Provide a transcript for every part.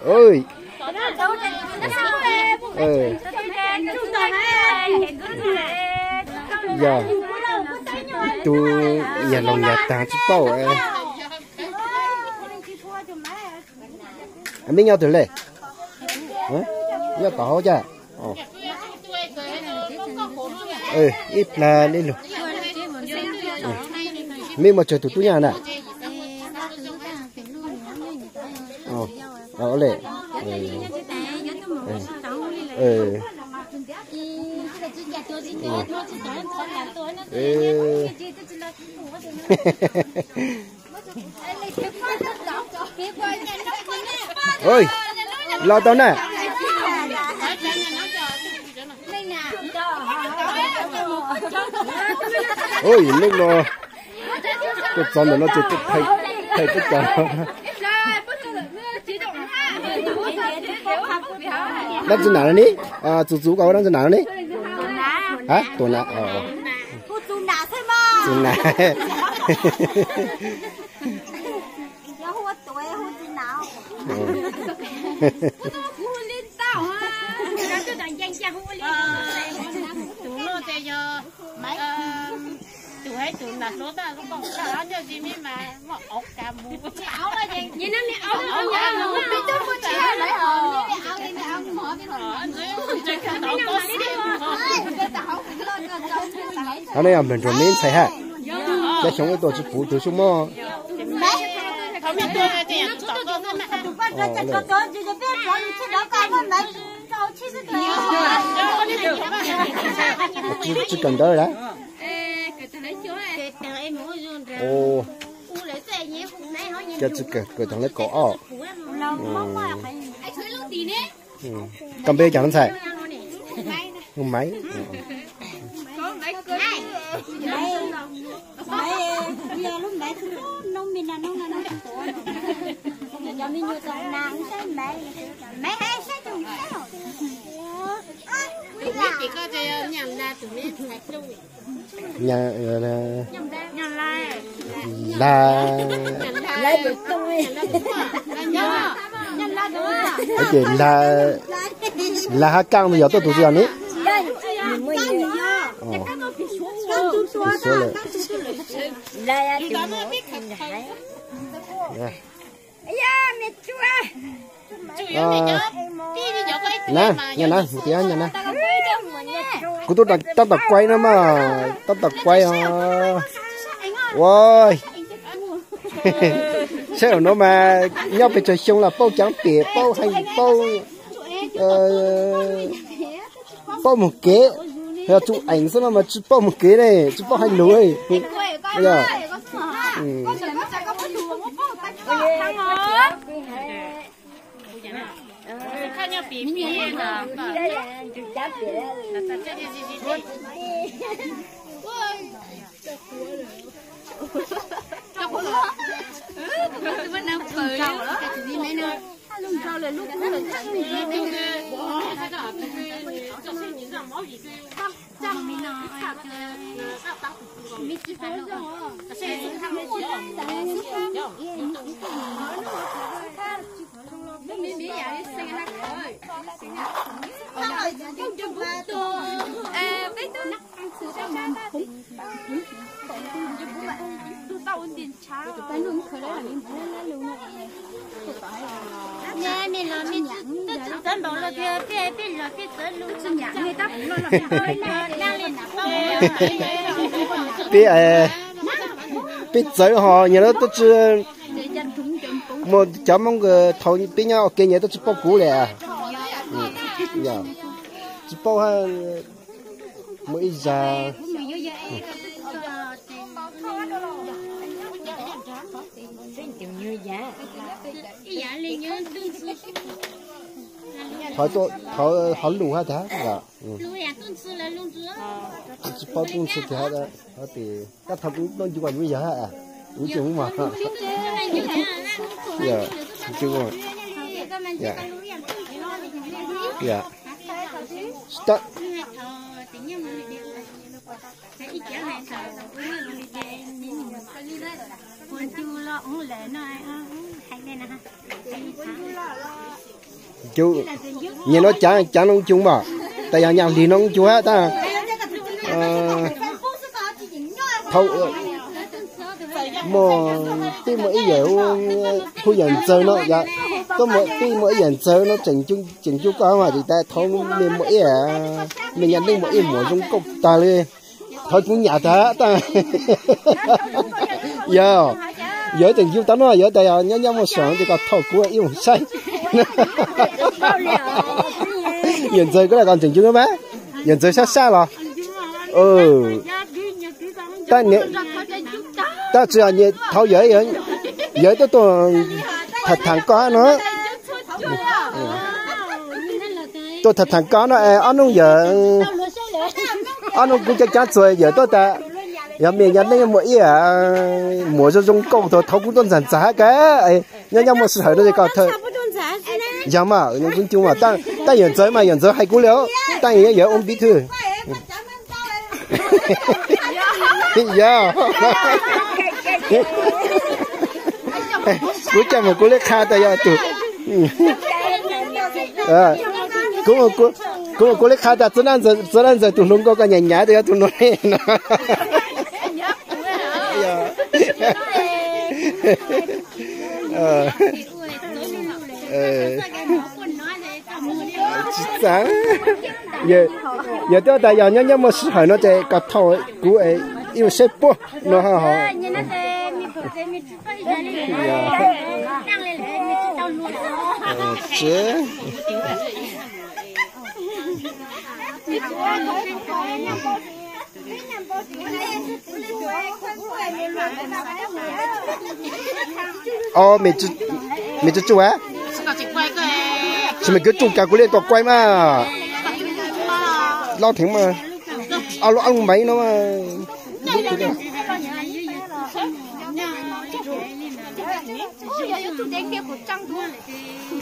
Oj, yog tus yog loos yog taag tsis paub. Meb nyob twg le? Nyob tom hauv cas? Ib plag li lug. Meb muaj tsawg tus tub nyab na? Le. Los tau na. Ub, lub no tuaj txog ntawm no ces tuaj thaij teb cov. Dab tsi nam no ne? Txus txus koj dab tsi nam no ne? Tus nam. Txus nam. Qhov no yog npawg Nruas Meb ntxhais hab, cov xyoo ib tuaj tsis puv tug xub mob. Tsis kawm ntawv lawm. Cov tsis kawm, kawm tag lawv kaum ob. Koj npe cas ntxhais? Maiv. Lag, ces lag hab kaaj yog tuaj tus twg yog ne? Na, nyab na, mus tias nyab na. Kuv tub tab tom kuaib no mas, tab tom kuaib os. Ua, saib ua no mas nyob pes tsawg xyoo los paub caav pem, paub hais, paub, paub moog kev. Yog tsu eev xwb no mas tsis paub moog kev ne, tsis paub hais lug. Peb, peb txawv ho nyag lawv tuaj tsi, muaj cov Hmoob thaum peb nyob ua ke nyag tuaj tsis paub kuv li. Tsis paub, muaj ib zag. Thov, thov hov lus hab tag. Tsis paub tub ntxhw tiag hab, tab thov kuv tuaj ncu yus yog hab, kuv tsis muaj. Nyias no cav cav no cug mas, tas yog nyaj lig no cug hab tas. Thaum muaj, tib muaj ib yam, hu yam ntxawg no, tuaj muaj tib muaj ib yam ntxawg no tseem cug koj mas tas thaum me muaj ib, me nyaj neej muaj ib muam zoo nkauj tag li. Thov kuv nyam tas tas. Yog, yog tseem yug tau no yog tas yog nyob nyob muaj sij hawm no ces koj thauj kuv ib mus saib. Yawm ntxawg koj la koj tseem yug no mas, yawm ntxawg sab sab los. Tab sis thaum yawg, yawg tuaj tuaj tham tham koj no, tuaj tham tham koj no es ob hnub yawg, ob hnub kuv cab cab txuas yawg tuaj tas, yog me nyaj neej muaj ib muam zoo zoo nkauj thaum kuv tuaj ntxag ntxag hab kawg, nyob nyob muaj sij hawm no es koj thawj. Yog mas, kuv cug mas, tab yawm ntxawg mas yawm ntxawg hais kuv li, tab yawg ua npiv thwj. Yog, kuv coj mus kuv li qha tas yog tus, kuv mus kuv li qha tas txiv dab ntxawg tus hluas nkauj koj nyam nyam tas yog tus no no. Tsis txawj, yog twb tas yog nyob nyob muaj sij hawm no ces koj thauj kuv ib mus saib puab no ho. Os, me tsuj tsuj a, tsis me kwv tsuj cas kuv li tuaj kuaj mas, loj theem mas, ob lub ab lub npaim no.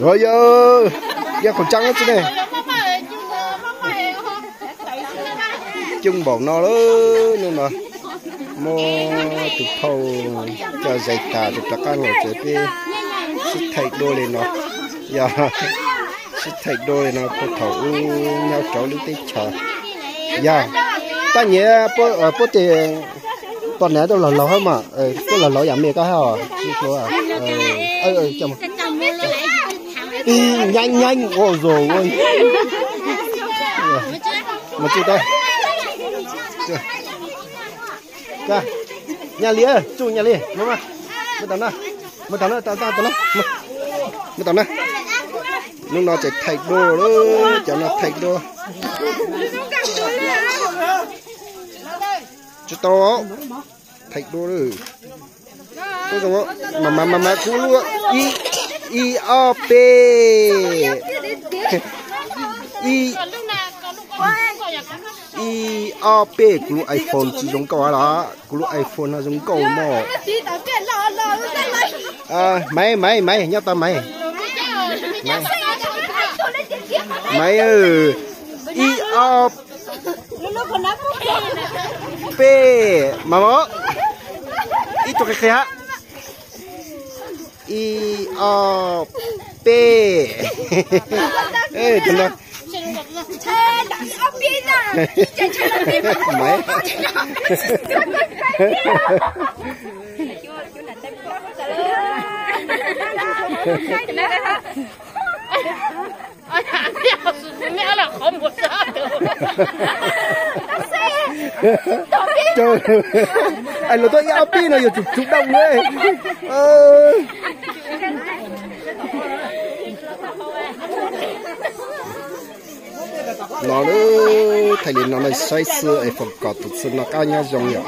Yog, yog qhov tseeb tsi ne. Coob npaum no lawm hnub no, muab tus phauj coj zais tas rov qab los tsev peb sib thaij dua li no. Yog, sib thaij dua li no puag thaum ub nyob rau lub teb chaws. Yog, tab nyiam puab tes tos nav tuaj laug laug hab mas, tuaj laug laug yam me koj hab os. Nyaib nyaib ua zoo ua, mas tsuj tau, nyaj li, tsuj nyaj li, mus tau na, mus tau na, mus tau na, mus tau na. Hnub no ces thaij dua lawm, cov no thaij dua. Tsis tau, thaij dua lawm. Mas mas mas kuv lub, ib, ib ob peb, ib, ib ob peb, kuv lub iPhone tsis zoo nkauj los, kuv lub iPhone no zoo nkauj mog. Maiv, Maiv, Maiv, nyob tau Maiv. Maiv, ib ob peb, mas mas, ib tug qhia qhia hab. Ib ob peb. Tus no, Maiv. Los tuaj ib ob peb no yuav tsum tsum dau na. No, thaij li no no saib xwb es foom kom tus txwg no qab nyob zoo yom.